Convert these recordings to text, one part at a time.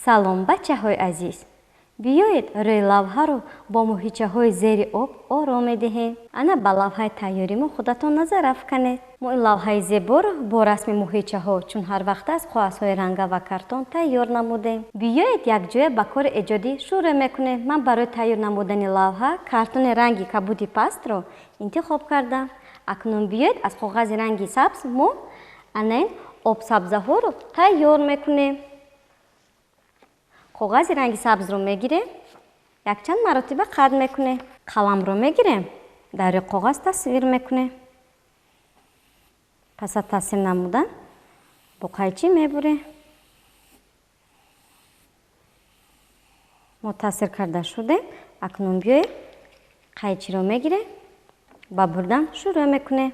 Салом, бачаҳои азиз! Биёед, рӯи лавҳаро бо моҳичаҳои зери об ором медиҳем. Ана ба лавҳаи тайёри мо худатон назар афканед. Мо ин лавҳаи зеборо бо расми моҳичаҳо, чун ҳар вақт аз коғазҳои ранга ва картон тайёр намудем. Биёед, якҷоя ба кори эҷодӣ шурӯъ мекунем. Ман барои тайёр намудани лавҳа картони ранги кабуди пастро интихоб кардам. Акнун биёед, аз коғази ранги сабз мо ана ин обсабзаҳоро тайёр мекунем. Коғази ранги сабзро мегирем, якчанд маротиба қат мекунем. Қаламро мегирем, дар рӯи коғаз тасвир мекунем. Пас аз тасвир намудан бо қайчӣ мебурем. Мо тасвир карда шудем. Акнун биёед, қайчиро мегирем, ба бурдан шурӯъ мекунем.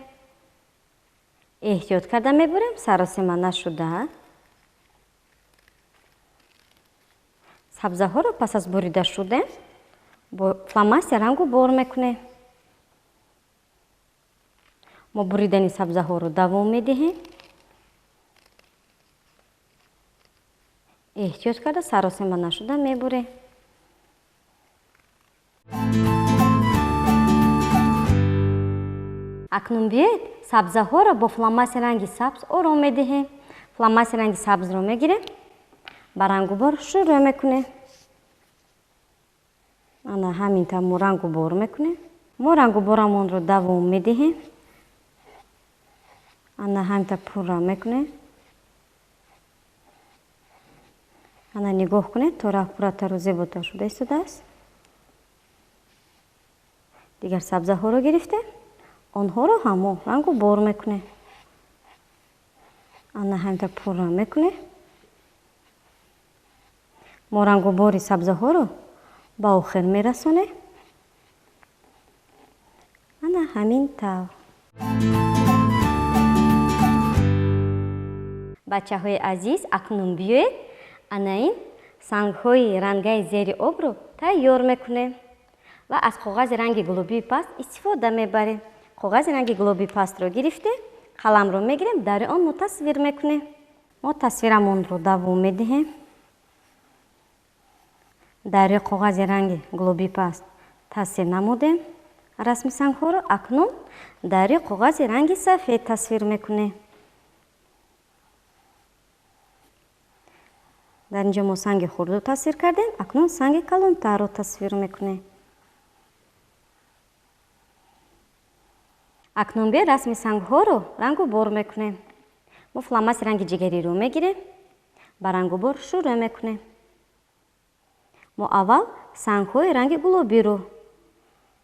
Эҳтиёт карда мебурем, саросима нашуда. Сабзаҳоро пас аз бурида шудем бо фломастер рангу бор мекунем. Мо буридани сабзаҳоро давом медиҳем. Эҳтиёт карда, саросима нашуда мебурем. Акнун биёед, сабзаҳоро бо фломастер ранги сабз ором медиҳем. Фломастер ранги сабзро мегирем, ба рангубор шурӯъ мекунем. Ана ҳамин тавр мо рангубор мекунем. Мо рангуборамонро давом медиҳем. Ана ҳамин тавр пурра мекунем. Ана нигоҳ кунед, то рафт пурратару зеботар шуда истодааст. Дигар сабзаҳоро гирифтем, онҳоро ҳам мо рангубор мекунем. Ана ҳамин тавр пурра мекунем. Мо рангубори сабзаҳоро ба охир мерасонем. Ана ҳамин тавр. Бачаҳои азиз, акнун биёед, ана ин сангҳои рангаи зери обро тайёр мекунем ва аз коғази ранги гулобии паст истифода мебарем. Коғази ранги гулобии пастро гирифтем, қаламро мегирем, дар он мо тасвир мекунем. Мо тасвирамонро давом медиҳем. Дар рӯи коғази ранги гулобии паст тасвир намудем расми сангҳоро. Акнун дар рӯи коғази ранги сафед тасвир мекунем. Дар инҷо мо санги хурдро тасвир кардем, акнун санги калонтарро тасвир мекунем. Акнун биё, расми сангҳоро рангубор мекунем. Мо фломастер ранги ҷигариро мегирем, ба рангубор шурӯъ мекунем. Мо аввал сангҳои ранги гулобиро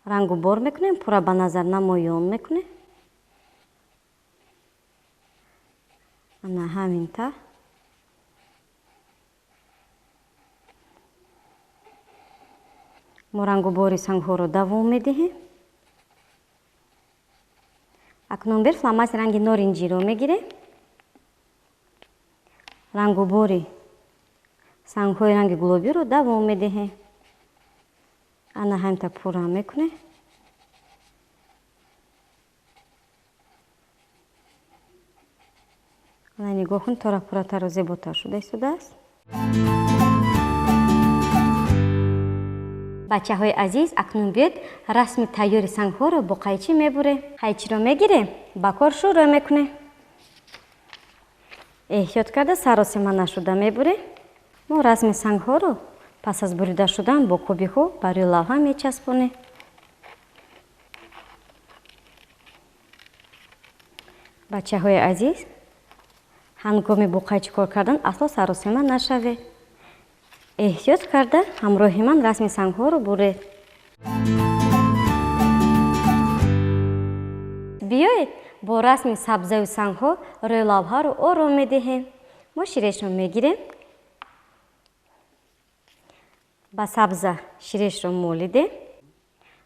рангубор мекунем, пурра ба назар намоён мекунем. Ана ҳамин тавр. Мо рангубори сангҳоро давом медиҳем. Акнун бир фломастер ранги норинҷиро мегирем. Рангубори сангҳои ранги гулобиро давом медиҳем. Ана ҳамин тавр пурра мекунем. Ана нигоҳ кунед, тора пурратару зеботар шуда истодааст. Бачаҳои азиз, акнун биёед, расми тайёри сангҳоро бо қайчӣ мебурем. Қайчиро мегирем, ба кор шурӯъ мекунем. Эҳтиёт карда, саросима нашуда мебурем. Мо расми сангҳоро пас аз бурида шудан бо кубикҳо бар рӯи лавҳа мечаспонем. Бачаҳои азиз, ҳангоми бо қайчӣ кор кардан асло саросима нашавед. Эҳтиёт карда ҳамроҳи ман расми сангҳоро буред. Биёед, бо расми сабзаю сангҳо рӯи лавҳаро ором медиҳем. Мо ширешро мегирем, ба сабза ширешро молидем.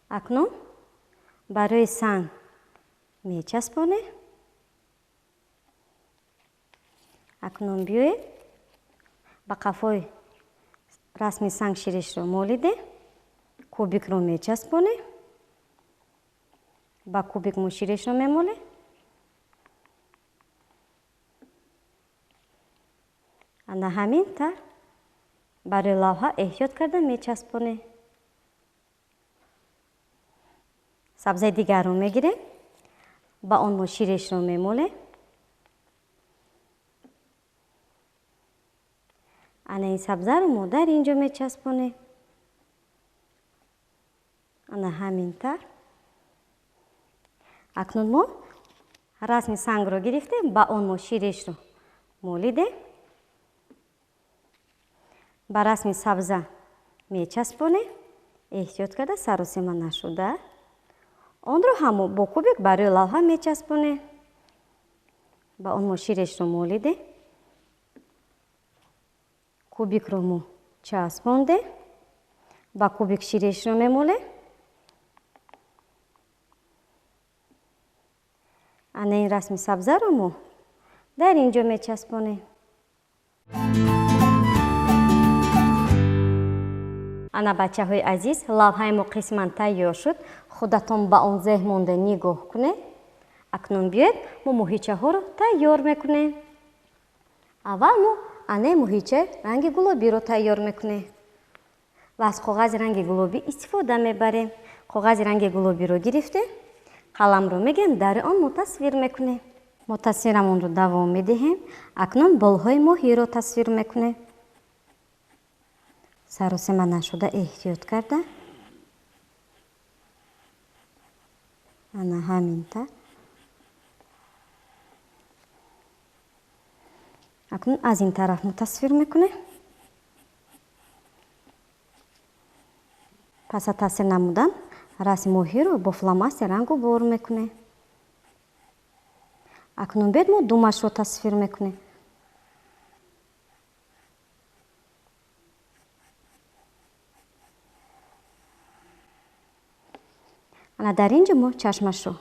Акнун барои санг мечаспонем. Акнун биёед, ба қафои расми санг ширешро молидем, кубикро мечаспонем. Ба кубик мо ширешро мемолем. Ана ҳамин тавр. Барои лавҳа эҳтиёт карда мечаспонем. Сабзаи дигарро мегирем, ба он мо ширешро мемолем. Ана ин сабзаро мо дар ин ҷо мечаспонем. Ана ҳамин тавр. Акнун мо расми сангро гирифтем, ба он мо ширешро молидем. Ба расми сабза мечаспонем, эҳтиёт карда саросима нашуда. Онро ҳам бо кубик барои лавҳа мечаспонем. Ба он мо ширешро молидем. Кубикро мо часпондем. Ба кубик ширешро мемолем. Ана ин расми сабзаро мо дар ин ҷо мечаспонем. Ана бачаҳои азиз, лавҳаи мо қисман тайёр шуд. Худатон ба он зеҳ монда нигоҳ кунед. Акнун биёед мо моҳичаҳоро тайёр мекунем. Аввал мо анаи моҳичаи ранги гулобиро тайёр мекунем ва аз коғази ранги гулобӣ истифода мебарем. Коғази ранги гулобиро гирифтем, қаламро мегирем, дар он мо тасвир мекунем. Мо тасвирамонро давом медиҳем. Акнун болҳои моҳиро тасвир мекунем. Саросима нашуда эҳтиёт карда. Ана ҳамин тавр. Акнун аз ин тараф мо тасвир мекунем. Пас аз тасвир намудан расми моҳиро бо фломастер рангу бор мекунем. Акнун бед мо думашро тасвир мекунем. Ана дар ин ҷо мо чашмашро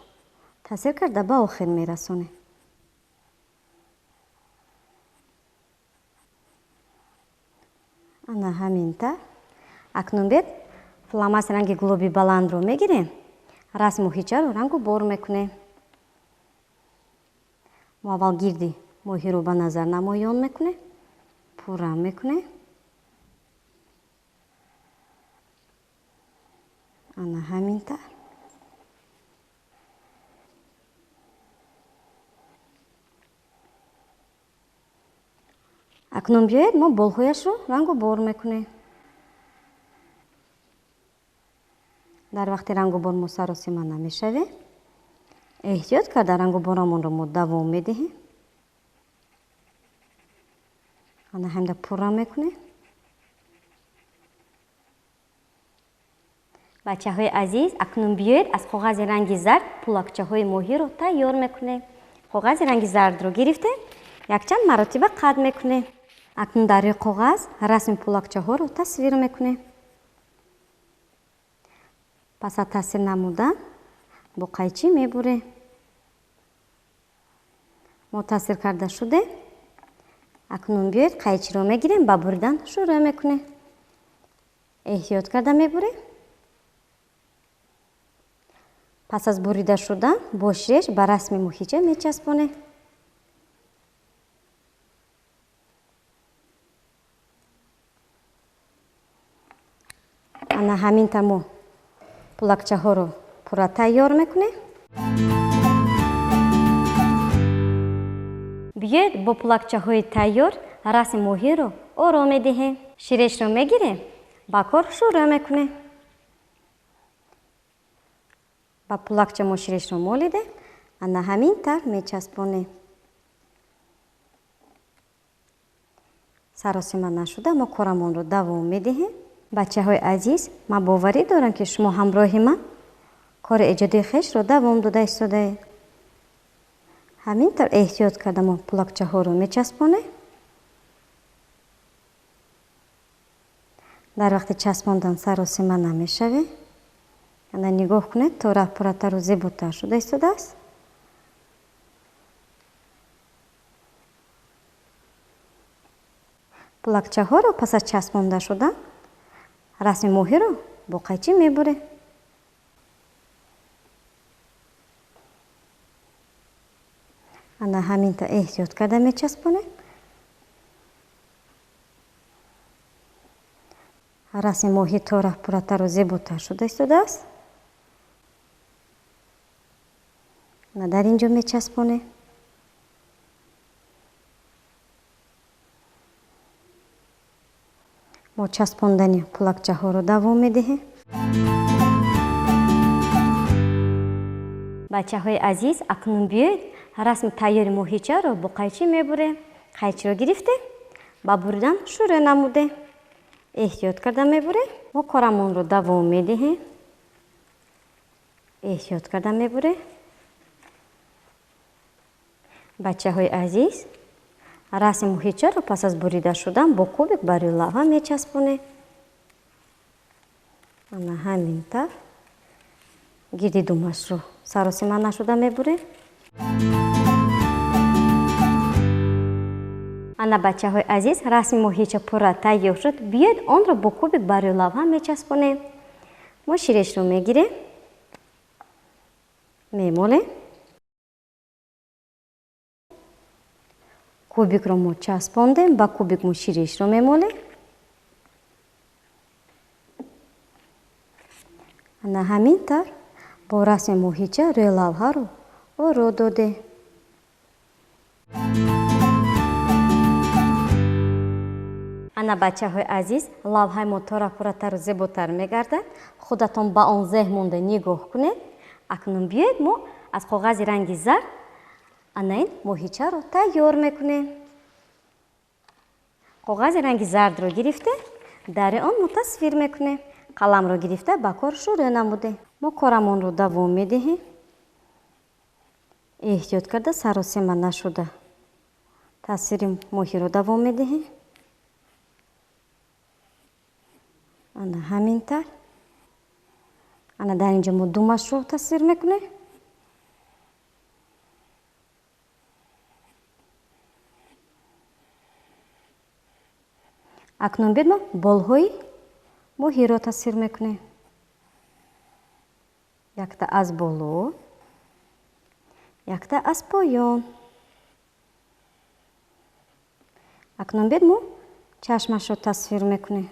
тасвир карда ба охир мерасонем. Ана ҳамин тавр. Акнун бед фломастер ранги гулоби баландро мегирем, расми моҳичаро рангу бор мекунем. Мо аввал гирди моҳиро ба назар намоён мекунем, пурра мекунем. Ана ҳамин тавр. Акнун биёед мо болҳояшро рангу бор мекунем. Дар вақти рангу бор мо саросима намешавем. Эҳтиёт карда рангу борамонро мо давом медиҳем. Ана ҳамда пурра мекунем. Бачаҳои азиз, акнун биёед аз коғази ранги зард пулакчаҳои моҳиро тайёр мекунем. Коғази ранги зардро гирифтем, якчанд маротиба қад мекунем. Акнун дар рӯи коғаз расми пулакчаҳоро тасвир мекунем. Пас аз тасвир намудан бо қайчӣ мебурем. Мо тасвир карда шудем. Акнун биёед қайчиро мегирем, ба буридан шурӯъ мекунем. Эҳтиёт карда мебурем. Пас аз бурида шудан бо ширеш ба расми моҳича мечаспонем. Ана ҳамин тавр мо пулакчаҳоро пурра тайёр мекунем. Биёед бо пулакчаҳои тайёр расми моҳиро оро медиҳем. Ширешро мегирем, ба кор шурӯъ мекунем. Ба пулакча мо ширешро молидем, ана ҳамин тавр мечаспонем. Саросима нашуда мо корамонро давом медиҳем. Бачаҳои азиз, ман боварӣ дорам, ки шумо ҳамроҳи ман кори эҷодии хешро давом дода истодаед. Ҳамин тавр эҳтиёт карда мо пулакчаҳоро мечаспонем. Дар вақти часпондан саросима намешавем. Ана нигоҳ кунед, то рафт пурратару зеботар шуда истодааст. Пулакчаҳоро пас аз часпонда шудан расми моҳиро бо қайчӣ мебурем. Ана ҳамин тавр эҳтиёт карда мечаспонем. Расми моҳӣ тора пурратару зеботар шуда истодааст. Ана дар ин ҷо мечаспонем. Мо часпондани пулакчаҳоро давом медиҳем. Бачаҳои азиз, акнун биёед расми тайёри моҳичаро бо қайчӣ мебурем. Қайчиро гирифтем, ба буридан шурӯъ намудем. Эҳтиёт карда мебурем. Мо корамонро давом медиҳем. Эҳтиёт карда мебурем. Бачаҳои азиз, расми моҳичаро пас аз бурида шудан бо кубик бар рӯи лавҳа мечаспонем. Ана ҳамин тавр гирди думашро саросима нашуда мебурем. Ана бачаҳои азиз, расми моҳича пурра тайёр шуд. Биёед онро бо кубик бар рӯи лавҳа мечаспонем. Мо ширешро мегирем, мемолем. Кубикро мо часпондем, ба кубик мо ширешро мемолем. Ана ҳамин тавр бо расми моҳича рӯи лавҳаро оро додем. Ана бачаҳои азиз, лавҳаи мо тора пурратару зеботар мегардад. Худатон ба он зеҳн монда нигоҳ кунед. Акнун биёед мо аз коғази ранги зард ана ин моҳичаро тайёр мекунем. Коғази ранги зардро гирифта, дари он мо тасвир мекунем. Қаламро гирифта ба кор шурӯъ намудем. Мо корамонро давом медиҳем. Эҳтиёт карда саросема нашуда тасвири моҳиро давом медиҳем. Ана ҳамин тавр. Ана дар ин ҷо мо думашро тасвир мекунем. Акнун биёед мо болҳои моҳиро тасвир мекунем. Якта аз боло, якта аз поён. Акнун биёед мо чашмашро тасвир мекунем.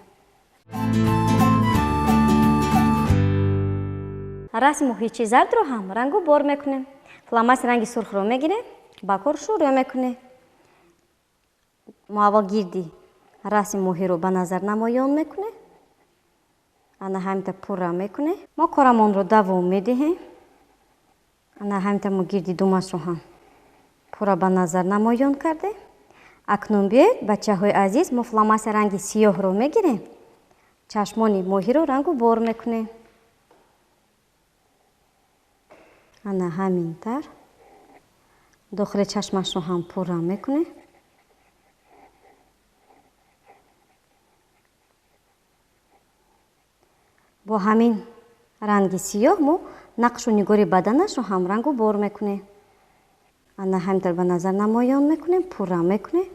Расми моҳичаи зардро ҳам рангу бор мекунем. Фломастер ранги сурхро мегирем, ба кор шурӯъ мекунем. Мо аввал гирди расми моҳиро ба назар намоён мекунем. Ана ҳаминта пурра мекунем. Мо корамонро давом медиҳем. Ана ҳаминта мо гирди думашро ҳам пурра ба назар намоён кардем. Акнун биёед, бачаҳои азиз, мо фломастер ранги сиёҳро мегирем. Чашмони моҳиро рангу бор мекунем. Ана ҳамин тавр дохили чашмашро ҳам пурра мекунем. Бо ҳамин ранги сиёҳ мо нақшу нигори баданашро ҳам рангу бор мекунем. Ана ҳамин тавр ба назар намоён мекунем, пурра мекунем.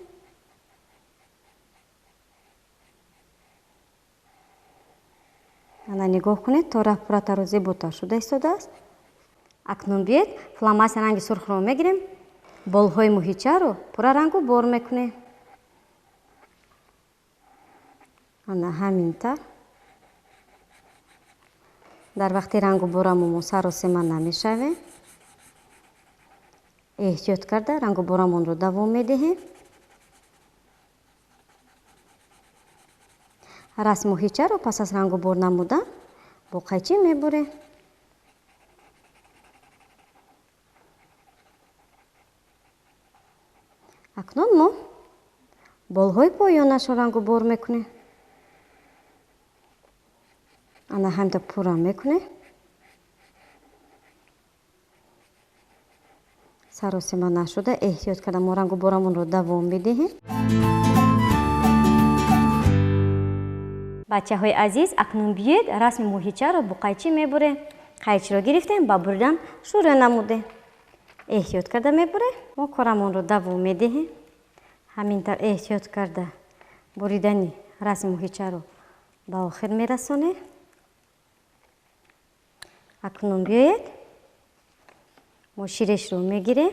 Ана нигоҳ кунед, тора пурратару зеботар шуда истодааст. Акнун биёед фломастер ранги сурхро мегирем, болҳои моҳичаро пурра рангу бор мекунем. Ана ҳамин тавр. Дар вақти рангу борамо мо саросема намешавем. Эҳтиёт карда рангу борамонро давом медиҳем. Расми моҳичаро пас аз рангу бор намудан бо қайчӣ мебурем. Акнун мо болҳои поёнашро рангу бор мекунем. Ана ҳаминта пурра мекунем. Саросима нашуда эҳтиёт карда мо рангу борамонро давом медиҳем. Бачаҳои азиз, акнун биёед расми моҳичаро бо қайчӣ мебурем. Қайчиро гирифтем, ба буридан шурӯъ намудем. Эҳтиёт карда мебурем. Мо корамонро давом медиҳем. Ҳамин тавр эҳтиёт карда буридани расми моҳичаро ба охир мерасонем. Акнун биёед мо ширешро мегирем,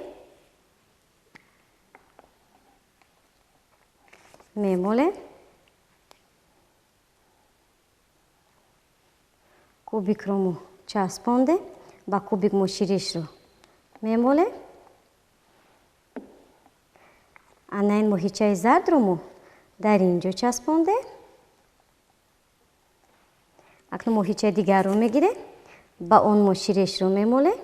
мемолем. Кубикро мо часпондем, ба кубик мо ширишро мемолем. Ана ин моҳичаи зардро мо дар ин ҷо часпондем. Акнун моҳичаи дигарро мегирем, ба он мо ширешро мемолем.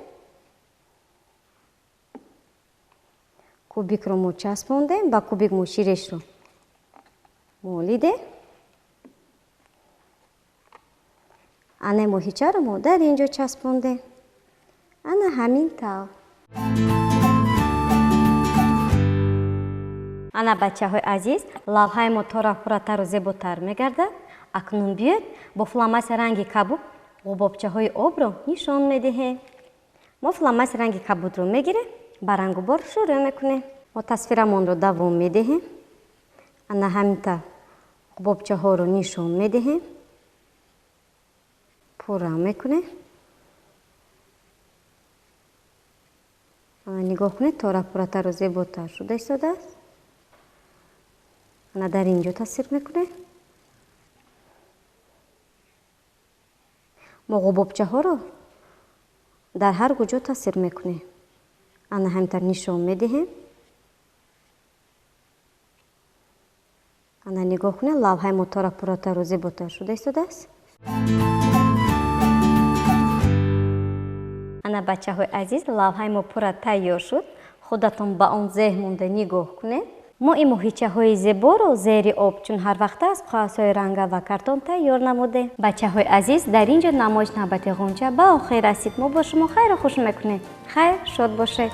Кубикро мо часпондем, ба кубик мо ширешро молидем. Ана моҳичаро мо дар ин ҷо часпондем. Ана ҳамин тавр. Ана бачаҳои азиз, лавҳаи мо тора пурратару зеботар мегардад. Акнун биёед бо фломастер ранги кабуд ғубобчаҳои обро нишон медиҳем. Мо фломастер ранги кабудро мегирем, ба рангубор шурӯъ мекунем. Мо тасвирамонро давом медиҳем. Ана ҳамин тавр ғубобчаҳоро нишон медиҳем, пурра мекунем. Ана нигоҳ кунед, тора пурратару зеботар шуда истодааст. Ана дар ин ҷо тасвир мекунем. Мо ғубобчаҳоро дар ҳар куҷо тасвир мекунем. Ана ҳаминтар нишон медиҳем. Ана нигоҳ кунед, лавҳаи мо тора пурратару зеботар шуда истодааст. Ана бачаҳои азиз, лавҳаи мо пурра тайёр шуд. Худатон ба он зеҳн монда нигоҳ кунед. Мо ин моҳичаҳои зеборо зери об, чун ҳар вақт аст, қоғазҳои ранга ва картон тайёр намудем. Бачаҳои азиз, дар ин ҷо намоиш навбати ғунча ба охир расид. Мо бо шумо хайру хуш мекунем. Хайр, шод бошед.